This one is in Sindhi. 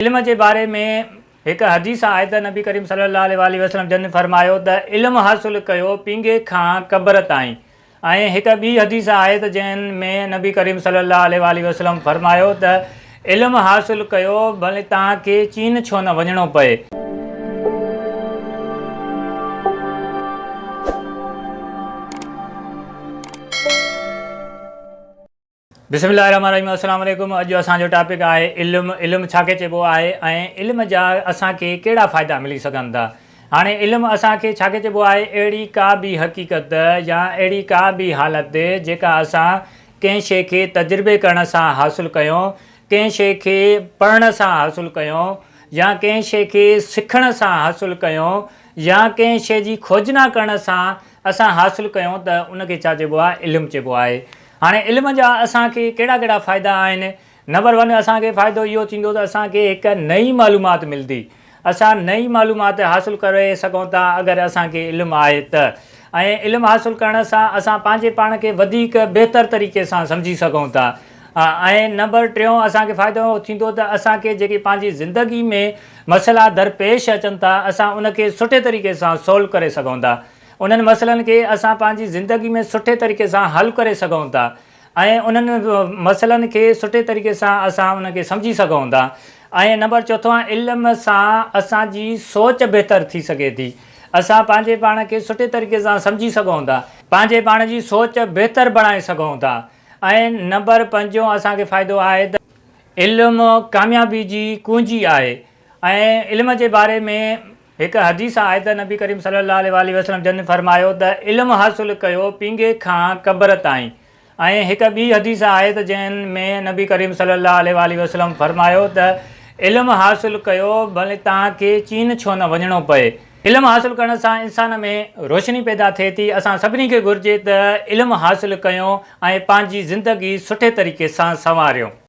علم جي باري ۾ هڪ حديث آهي ته نبي ڪريم صلي الله عليه واٰله وسلم جن فرمايو ته علم حاصل ڪيو پينگهي کان قبر تائين ۽ هڪ ٻي حديث آهي ته جنهن ۾ نبي ڪريم صلي الله عليه واٰله وسلم فرمايو ته علم حاصل ڪيو ڀلي توهان کي چين ڇو نه وڃڻو پئي. بسم الله الرحمن الرحيم السلام عليڪم اڄ اسان جو ٽاپڪ آهي علم علم ڇا کي چئبو آهي ۽ علم جا اسان کي ڪهڙا فائدا ملي سگهن ٿا هاڻي علم اسان کي ڇا کي چئبو آهي اهڙي ڪا به حقيقت يا اهڙي ڪا به حالت جيڪا اسان ڪنهن شيء کي تجربي ڪرڻ سان حاصل ڪيون ڪنهن شيء کي پڙهڻ سان حاصل ڪيون يا ڪنهن شيء کي سکڻ سان حاصل ڪيون يا ڪنهن شيء جي کوجنا ڪرڻ سان اسان حاصل ڪيون ته ان کي ڇا چئبو آهي علم چئبو آهي هاڻي علم جا اسان کي ڪهڙا ڪهڙا فائدا آهن؟ نمبر ون اسان کي فائدو اهو ٿيندو ته اسان کي هڪ نئين معلومات ملندي. اسان نئين معلومات حاصل ڪري سگهون ٿا اگر اسان کي علم آهي ته ۽ علم حاصل ڪرڻ سان اسان پنهنجي پاڻ کي وڌيڪ بهتر طريقي سان سمجهي سگهون ٿا ۽ نمبر ٽيون اسان کي فائدو ٿيندو ته اسان کي جيڪي پنهنجي زندگي ۾ مسئلا درپيش اچن ٿا اسان ان کي سٺي طريقي سان سولو ڪري سگهون ٿا. انهن مسئلن کي اسان پنهنجي زندگي ۾ سٺي طريقي سان حل ڪري سگهون ٿا ۽ انهن مسئلن کي سٺي طريقي سان اسان انهن کي سمجهي سگهون ٿا ۽ نمبر چوٿون آهي علم سان اسان جي سوچ بهتر ٿي سگهي ٿي اسان پنهنجي پاڻ کي سٺي طريقي سان سمجهي سگهون ٿا پنهنجي پاڻ جي سوچ بهتر بڻائي سگهون ٿا ۽ نمبر پنجون اسان کي فائدو آهي ته علم ڪاميابي جي ڪونجي آهي ۽ علم جي باري ۾ هڪ حديث آهي ته نبي ڪريم صلي الله عليه واٰله وسلم جن فرمايو ته علم حاصل ڪيو پينگهي کان قبر تائين ۽ هڪ ٻي حديث آهي ته جنهن ۾ نبي ڪريم صلي الله عليه واٰله وسلم فرمايو ته علم حاصل ڪيو ڀلي توهان کي چين ڇو نه وڃڻو پئي. علم حاصل ڪرڻ سان انسان ۾ روشني پيدا ٿئي ٿي اسان سڀني کي گهرجي ته علم حاصل ڪيون ۽ پنهنجي زندگي سٺي طريقي سان سنواريون.